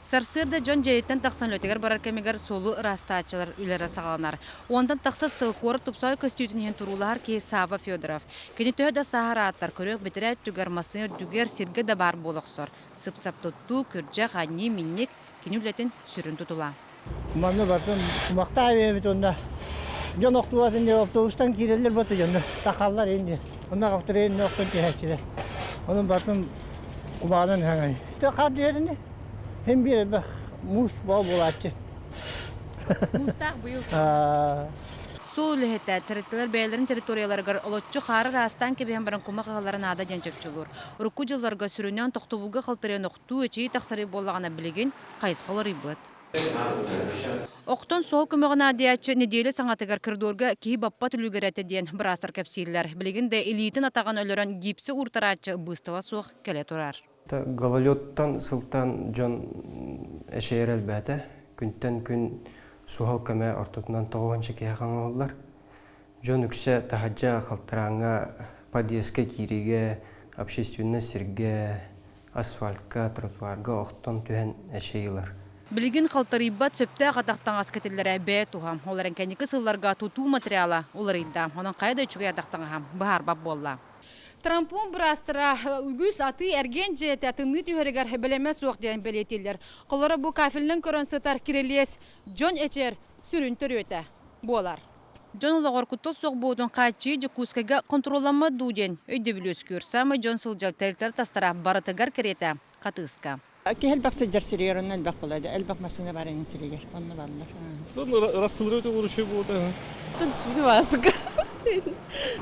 Сарсыарда дьон дьиэттэн тахсан үлэтигэр барар кэмигэр суолу ыраастааччылар үлэлэрэ саҕаланар. Уонтан тахса сыл куорат тупсаҕай көстүүтүн иһин туруулаһар киһи Савва Федоров. Кини төһө да сааһар ааттар, көрүөх бэтэрээ өттүгэр, массыына үрдүгэр, сиргэ да баар буола охсор. Сып-сап туттуу, күрдьэх, анньыы, минньик кини үлэтин сүрүн тутула. Манна бартын кумахтаах эбит уонна дьон охтубатын диye автобустан киирэллэр бата дьонно тахаллар инди. Онно халтырыйын охтон түһээччилэр. Онон бартын кумаҕынан хаҥай. Хаар түһэрини Һин биир элбэх муус боо буолааччы. Муустаах быйыл. Суол үлэһитэ тэрилтэлэр бэйэлэрин территорияларыгар олоччу хаары ыраастаан кэбиһэн баран кумах ыһаллара наада диэн чопчулуур. Урукку дьылларга сүрүннээн тохтобулга халтарыйан охтуу, эчэйии тахсарыы буоллаҕына билигин хайысха уларыйбыт. Охтон суол көмөҕө наадыйааччы нэдиэлэ саҥатыгар коридорга киһи баппат үлүгэрэ этэ диэн быраастар кэпсииллэр. Билигин да илиитин-атаҕын өлөрөн гипси ууртарааччы быыстала суох кэлэ турар. Гололедтан сылтаан дьон эчэйэр элбээтэ. Күнтэн күн суһал көмө ортотунан тоҕуһунча киһи хаҥаһыллар. Дьон үксэ таһырдьа халтарааҥҥа подъездка киириигэ, общественнай сиргэ, асфальтка, тротуарга охтон түһэн эчэйилэр. Билигин халтарыйбат сөптөөх атах таҥас кэтиллэрэ бэйэ туһа. Ол эрэн кэнники сылларга тутуу материала уларыйда. Онон хайа да үчүгэй атах таҥаһа быһаарбат буолла. Трампун быраастара үгүс атыы-эргиэн дьиэтэ тымныы түһэригэр бэлэмэ суох диэн бэлиэтииллэр. Холоро бу кафелынан көрөн сытар кирилиэс дьон эчэр сүрүн төрүөтэ буолар. Дьон олоҕор куттал суох буолуутун хааччыйыы Дьокуускайга хонтуруолламмат дуу диэн өйдөбүл үөскүүр. Саамай дьон сылдьар тэрилтэлэр тастара барытыгар кэриэтэ хатыыска. Киһи элбэх сылдьар сиригэр онно элбэх буолар. Элбэх массыына бар эҥин сиригэр онно баллар. Растылыры өтө буолута.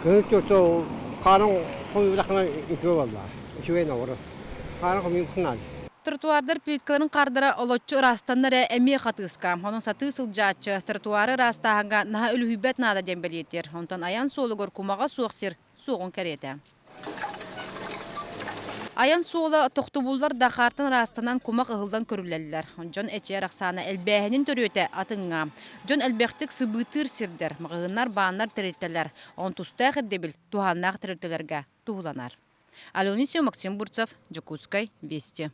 Кыһыл хаарын хомуйбатаххына үчүгэй буолла. Үчүгэй ноҕоро. Хаарын хомуйбутун Тротуардар плиткаларын хаардара олоччу ыраастанна эрэ эмиэ хатыыска. Онон сатыы сылдьааччы тротуары ыраастааһыҥҥа наһаа үлүһүйбэт наада диэн бэлиэтиир. Онтон айан суолугар кумаҕа суох сир суоҕун кэриэтэ. Айан суола тохтобуллар да хаартан ыраастанан кумах ыһыллан көрүллэллэр. Дьон эчийэр ахсаана элбээһинин төрүөтэ атыҥҥа. Дьон элбэхтик сыбыытыыр сирдэр, маҕаһыыннар, бааннар, тэрилтэлэр. Онон тустаах ирдэбил туһааннаах тэрилтэлэргэ туһуланар. Алена Максим Бурцев, Дьокуускай, Вести.